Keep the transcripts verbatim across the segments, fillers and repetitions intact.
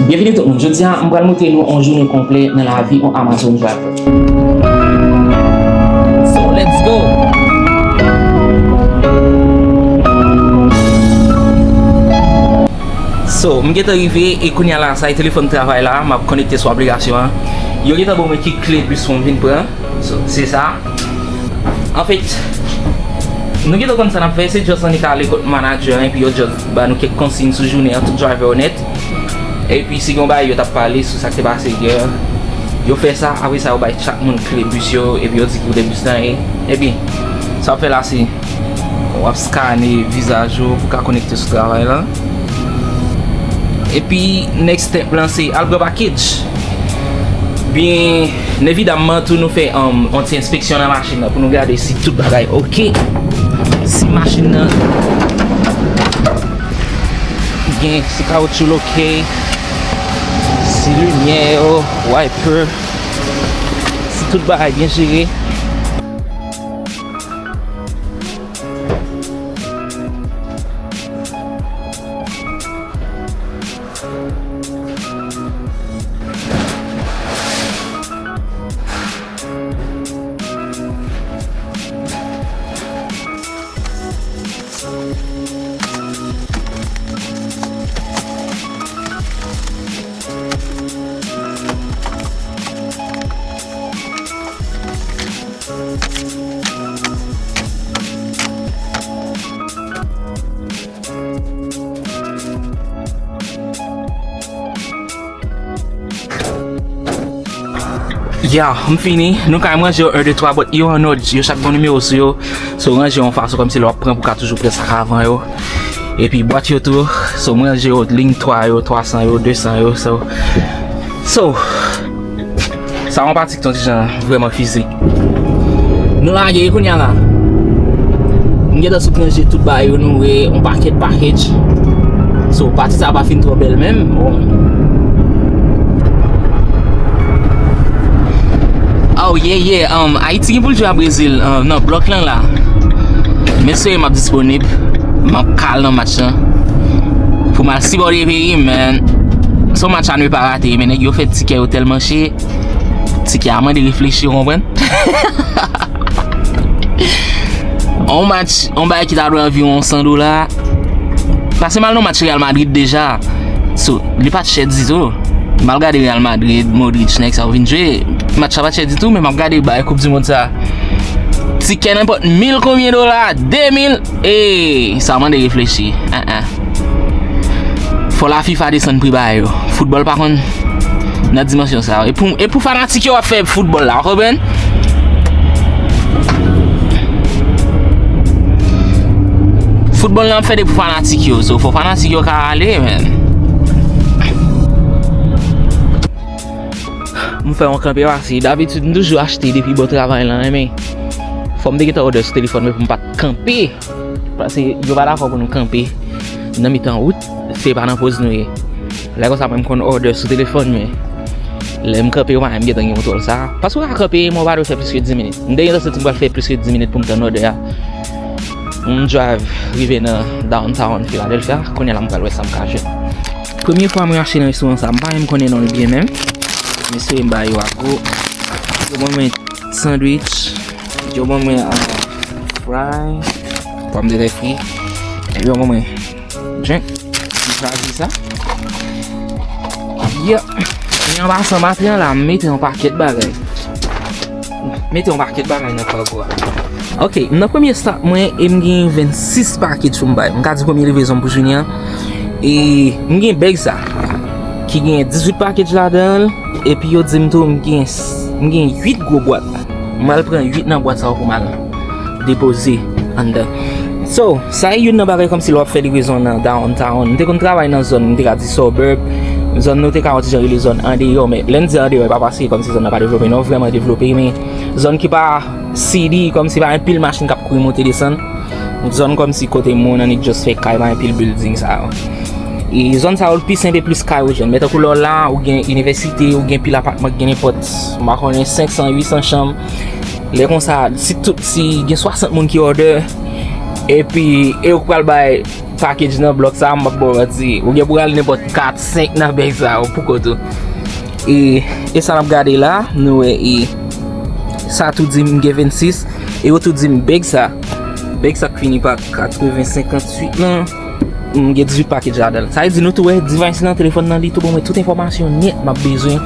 Byenvini tout moun, jodi a m pral montre nou yon jounen konplè nan lavi yon Amazon driver. So, let's go! So, m gentan rive e kounye a la, sa e telefòn travay la, m ap konekte sou aplikasyon an. Yo gentan ban mwen kit kle bis pou m vin pran. So, se sa. Anfèt, nou gentan konn sa n ap fè, se just annik ale kot manager an, epi yo just ba nou kèk konsiy sou jounen an, tout driver onèt. Epi si gen yon bagay yo t ap pale sou sa k te pase yè, yo fè sa, apre sa yo bay chak moun kle bis yo, epi yo di ki kote bis lan ye. Epi, sa w ap fè la se, w ap skane vizaj ou pou w ka konekte sou travay la. Epi, next step lan se al pran package. Byen evidamman tou, nou fè, um, yon ti enspeksyon nan machin nan pou nou gade si tout bagay oke. Si machin nan gen, si kawoutchou l oke, si limyè yo, wiper, si tout bagay byen jere. Ya, m fini. Nou ka ranje yo un, deux, trois, but yo an òd, yo chak gen nimewo sou yo. So, ranje yo yon fason kòmsi lè w ap pran pou w ka toujou pran sa k avan yo. Epi bwat yo tou. So, m ranje yo liy twa yo, twa san yo, de san yo. So, so, sa yon pati ki t on ti jan vrèman fizik. Nou lage kounye a la. M gentan sot ranje tout bagay yo, nou wè yon pakèt package. So, pati sa a pa fin twò bèl menm. Bon. Oh, yeah, yeah. Um, Ayiti gen pou l jwe a Brezil, um, nan blòk lan la. Mesye, m ap disponib. M ap kal nan match lan. Pou m al sipòte peyi m, man. Se yon match à ne pas rater, men nèg yo fè tikè yo tèlman chè. Tikè a mande reflechi, ou konprann? On match, on bagay ki ta dwe anviwon san dola. Pase m al nan match Real Madrid deja. So, li pa t chè ditou. M al gade Real Madrid, Modric, nèg sa yo vin jwe. Match la pa t chè ditou, men m ap gade bagay Koup di Mond sa. Tikè nenpòt mil konbyen dola, de mil, e sa mande reflechi. An, an. Fò la FIFA desann pri bagay yo. Foutbòl pa konn nan dimansyon sa yo. E pou, e pou fanatik yo ap fè foutbòl la, w konprann? Foutbòl la ap fè de pou fanatik yo. So, fò fanatik yo ka ale, men. M fè yon kanpe pase. Dabitid, m toujou achte depi bò travay lan, men fò m te gentan òdè sou telefòn mwen pou m pa t kanpe. Paske yo pa dakò pou nou kanpe nan mitan wout, se pa nan pòz nou ye. Lè konsa, mwen, m konn òdè sou telefòn mwen. Lè m kanpe, yo pa menm gentan gen kontwòl sa. Paske w ka kanpe, men w pa dwe fè plis ke dis minit. M te gentan santi m pral fè plis ke dis minit pou m tann òdè a. M drive rive nan downtown Philadelphia. Kounye a la, m pral wè sa m ka jwenn. Premye fwa mwen achte nan restoran sa, m pa menm konnen non l byen menm. Mesye, m ba yo a go. Yo ban mwen sandwich. Yo ban mwen, ah, fry. Pòmdetè fri. Epi yo ban mwen drink. M chwazi sa. Yeah. Men an pasan, maten an la, m mete yon pakèt bagay. Mete yon pakèt bagay nan kago a. Ok, m nan premye stop mwen e m gen vennsis package pou m bay. M ka di premye livrezon m pou jounen an. E m gen bag sa ki gen dizuit package ladan l. Epi yo di m tou m gen, m gen uit gwo bwat. M al pran uit nan bwat sa yo pou m al depoze anndan. So, sa e youn nan bagay kòmsi lè w ap fè livrezon nan downtown. M te konn travay nan zòn, m te ka di suburb. Zòn nou te ka yon ti jan rele zòn andeyò, men lè n di andeyò, e pa paske kòmsi zòn nan pa devlope, non, vrèman devlope, men zòn ki pa city, kòmsi pa anpil machin k ap kouri monte desann. Zòn kòmsi kote moun annik just fè kay, pa anpil building sa yo. E zòn sa yo, l pi senp e plis kay ou jwenn. Men tankou lè w la, ou gen inivèsite, ou gen pil apatman ki gen nenpòt, m pa konnen, senk san, uit san chanm. Lè konsa, si tout, si gen swasant moun ki òdè, Epi, e ou k pral bay package nan blòk sa, m p ap ba w manti. Ou gen pou al nenpòt kat, senk nan bèg sa yo pou kont ou. E, e sa n ap gade la, nou wè, e, sa tou di m gen vennsis, e yo tou di m bèg sa, bèg sa k fini pa katreven senkantuit lan, m gen dizuit package ladan l. Sa vle di nou tou wè device lan, telefòn nan, li tou ban mwen tout enfòmasyon nèt m ap bezwen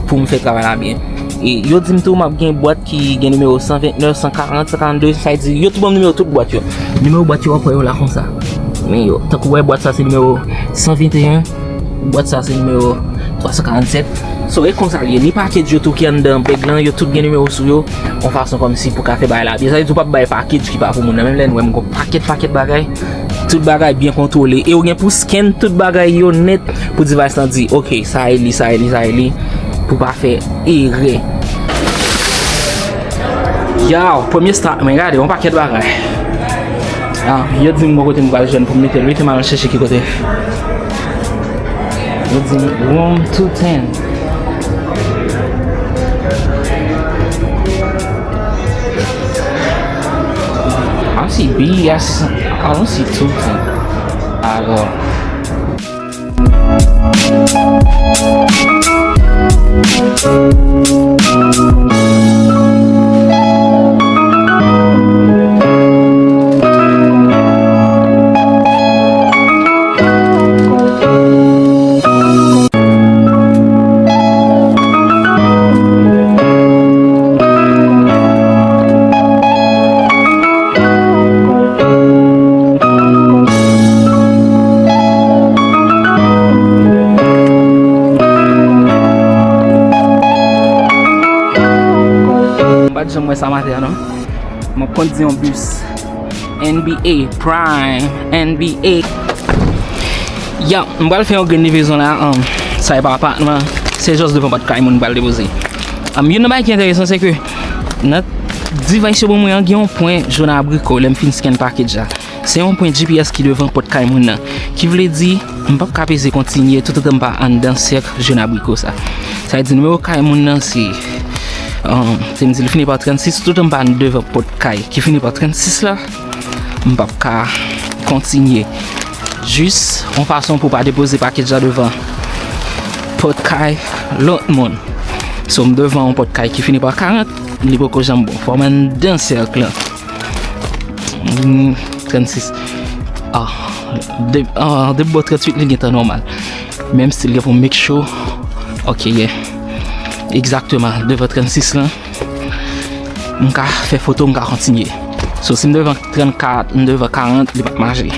pou m fè travay la byen. E yo di m tou m ap gen bwat ki gen nimewo san vennèf, san karant, san karannde, sa vle di yo tou ban m nimewo tout bwat yo. Nimewo bwat yo, w ap wè yo la konsa. Men yo, tankou w wè bwat sa se nimewo san venteyen, bwat sa se nimewo twa san karannsèt. So, e konsa l ye. Ni package yo tou ki anndan bèg lan, yo tout gen nimewo sou yo. Yon fason kòmsi pou ka fè bagay la byen. Sa vle di w p ap bay package ki pa pou moun nan. Menm lè n wè m gon pakèt, pakèt bagay, tout bagay byen kontwole. E ou gen pou scan tout bagay yo nèt pou device lan di, ok, sa e li, sa e li, sa e li. Pou pa fè erè. Yow, premye start, mwen gade, yon pakèt bagay. Ah, yo di m gon kote m pral jwenn pou m mete l. Wi, te m al chèche ki kote. Yo di m room two ten. I don't see B, I see, I don't see two ten at all. M pa t janm wè sa maten an non. M ap kondui yon bis. N B A Prime, N B A. Ya, m pral fè yon grenn livraison la, um, sa e pa apatman, se just devan pòt kay moun m pral depoze. Um, youn nan bagay ki enteresan se ke nan device yo ban mwen an gen yon pwen jòn abriko lè m fin scan package la. Se yon pwen G P S ki devan pòt kay moun nan. Ki vle di, m p ap ka peze kontinye toutotan m pa anndan sèk jòn abriko sa. Sa vle di nimewo kay moun nan se, um, se m di li fini pa trannsis, toutotan m pa devan pòt kay ki fini pa trannsis la, m p ap ka kontinye. Jis yon fason pou pa depoze package la devan pòt kay lòt moun. So, m devan yon pòt kay ki fini pa karant, li poko janm bon. Fò m anndan sèk lan. Hmm, trannsis. Ah, de, ah, depi bò tranntuit, li gentan nòmal. Menm si l gen pou make sure. Ok, yeah. Egzakteman, devan trannsis lan. M ka fè foto, m ka kontinye. So, si m devan trannkat, m devan karant, li p ap mache.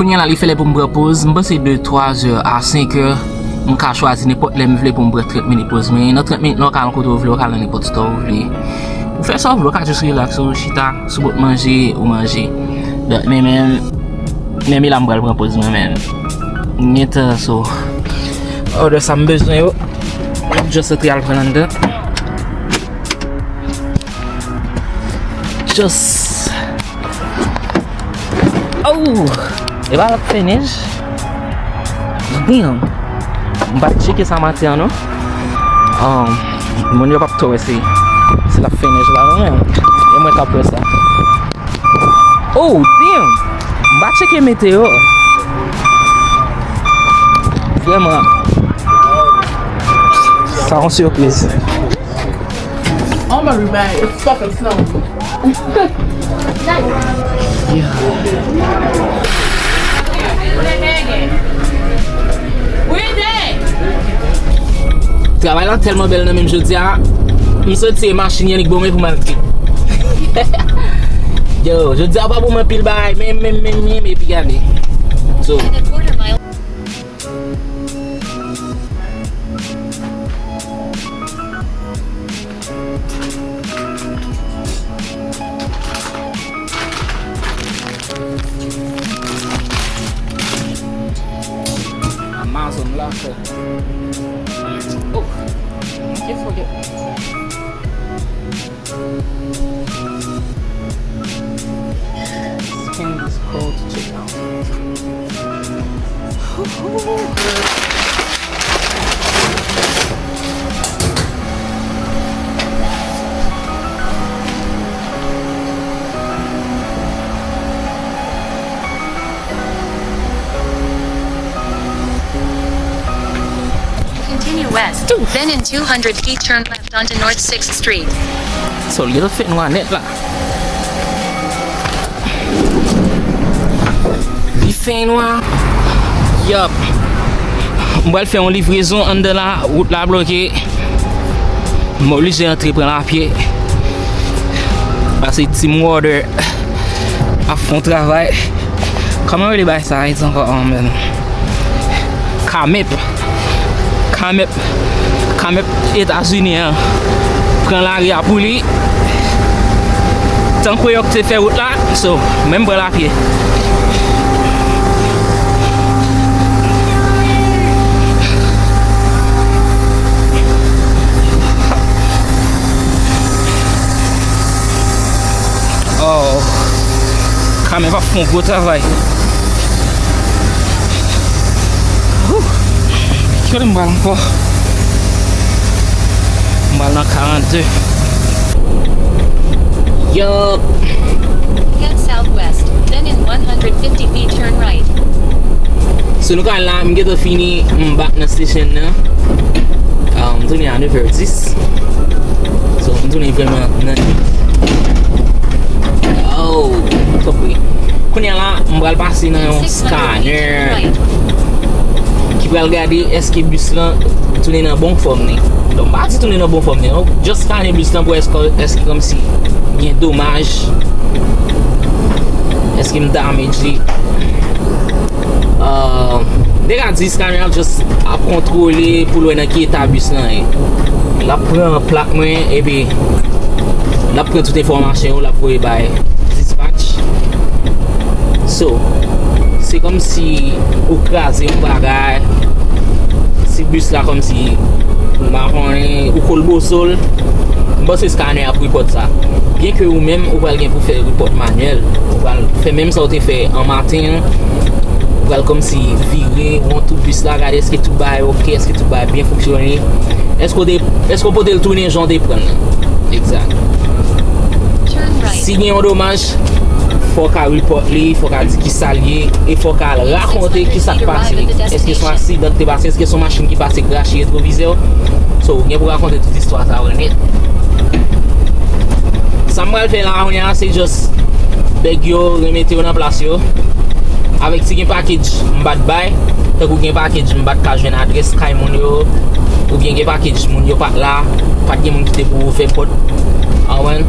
Kounye a la, li fè lè pou m pran poz. M panse de twa zè a senk è, m ka chwazi nenpòt lè m vle pou m pran trant minit poz mwen. Nan trant minit lan, w ka al kote w vle, w ka al nan nenpòt store w vle. Ou fè sa w vle, w ka jis relax, ou chita sou bòt manje, ou manje. Donk, men, men, men, men la m pral pran poz mwen, men. M gentan, so, order sa m bezwen yo. M just antre al pran anndan. Just. Oh! E pa l ap fè nèj? Damn! M pa t tcheke sa maten an, non. Um, moun yo p ap twò wè se, se l ap fè nèj la, non, men. E mwen k ap wè sa. Oh, damn! M pa tcheke meteo. Vrèman. Sa yon sipriz. Oh my, it's fucking snowing. Yeah. Travay Tèlman bèl nan menm jodi a. M santi se machin Yannick ban mwen pou m al trip. Yo, jodi a pa ban mwen pil bagay, men, men, men, men, epi gade. So, Amazon la fè. Oh, I can't forget. Scan this code to check out. Continue west, then in two hundred feet turn left onto North sixth Street. So, li fè nwa nèt la. Li fè nwa. Yup. M pral fè yon livrezon anndan la, wout la bloke. M oblije antre pran lapye. Pase Team Water ap fè yon travay. Kòman yo rele bagay sa Ayiti ankò? Oh, man. Kamep. Kamep. Kamep Etazini an pran lari a pou li. Tankou yo ki te fè wout la, so, mwen m pran lapye. Oh. Kamep ap fè yon gwo travay. Whew. Kote m pral ankò? M pral nan karannde. Yup. Head southwest, then in one hundred fifty feet turn right. So nou ka la, m gentan fini, m back nan station nan. Ah, m tounen a nèf è dis. So, m tounen vrèman nan. Oh, tanpri. Kounye a la, m pral pase nan yon scanner ki pral gade èske bis lan tounen nan bon fòm li. Donk, m pa di tounen nan bon fòm li, non. Just scanner bis lan pou èske, èske kòmsi gen domaj, èske m damage li. Uh, m te ka di scanner ap just ap kontwole pou l wè nan ki eta bis lan ye. L ap pran plak mwen, epi l ap pran tout enfòmasyon yo, l ap voye bay dispatch. So, se kòmsi ou kraze yon bagay, si bis la kòmsi, m pa konnen, ou kolboso l, m panse scanner ap report sa. Byenke ou menm, ou pral gen pou fè report manyèl. Ou pral fè menm sa ou te fè an maten an. Ou pral kòmsi vire, wont tout bis la, gade èske tout bagay oke, èske tout bagay byen fonksyone. Èske w te, èske w pote l tounen jan w te pran l lan? Egzak. Si gen yon domaj, fò w ka report li, fò w ka di ki sa l ye, e fò w ka rakonte ki sa k pase. Èske se yon aksidan ki te pase, èske se yon machin ki pase krache retwovizè w? So, ou gen pou rakonte tout istwa sa yo nèt. Sa m pral fè la, kounye a, se just bèg yo, remete yo nan plas yo. Avèk si gen package m pa t bay, tankou gen package m pa t ka jwenn adrès kay moun yo, oubyen gen package moun yo pa t la, pa t gen moun ki te pou ouvè pòt. Ou konprann?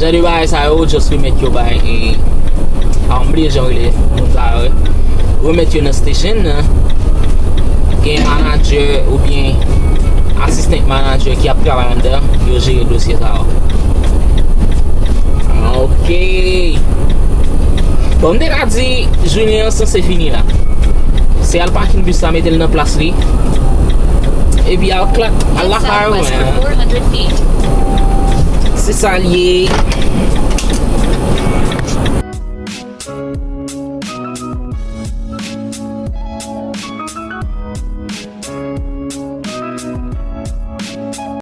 Jan de bagay sa yo, just remèt yo bay, e, a, m bliye jan yo rele moun sa yo, wi. Remèt yo nan station nan. Gen manager oubyen assistant manager ki ap travay anndan, yo jere dosye sa yo. Ok. Bon, m te ka di jounen an sanse fini la. Se al pakin bis la, mete l nan plas li. Epi al klak, al lakay ou, man. Se sa l ye.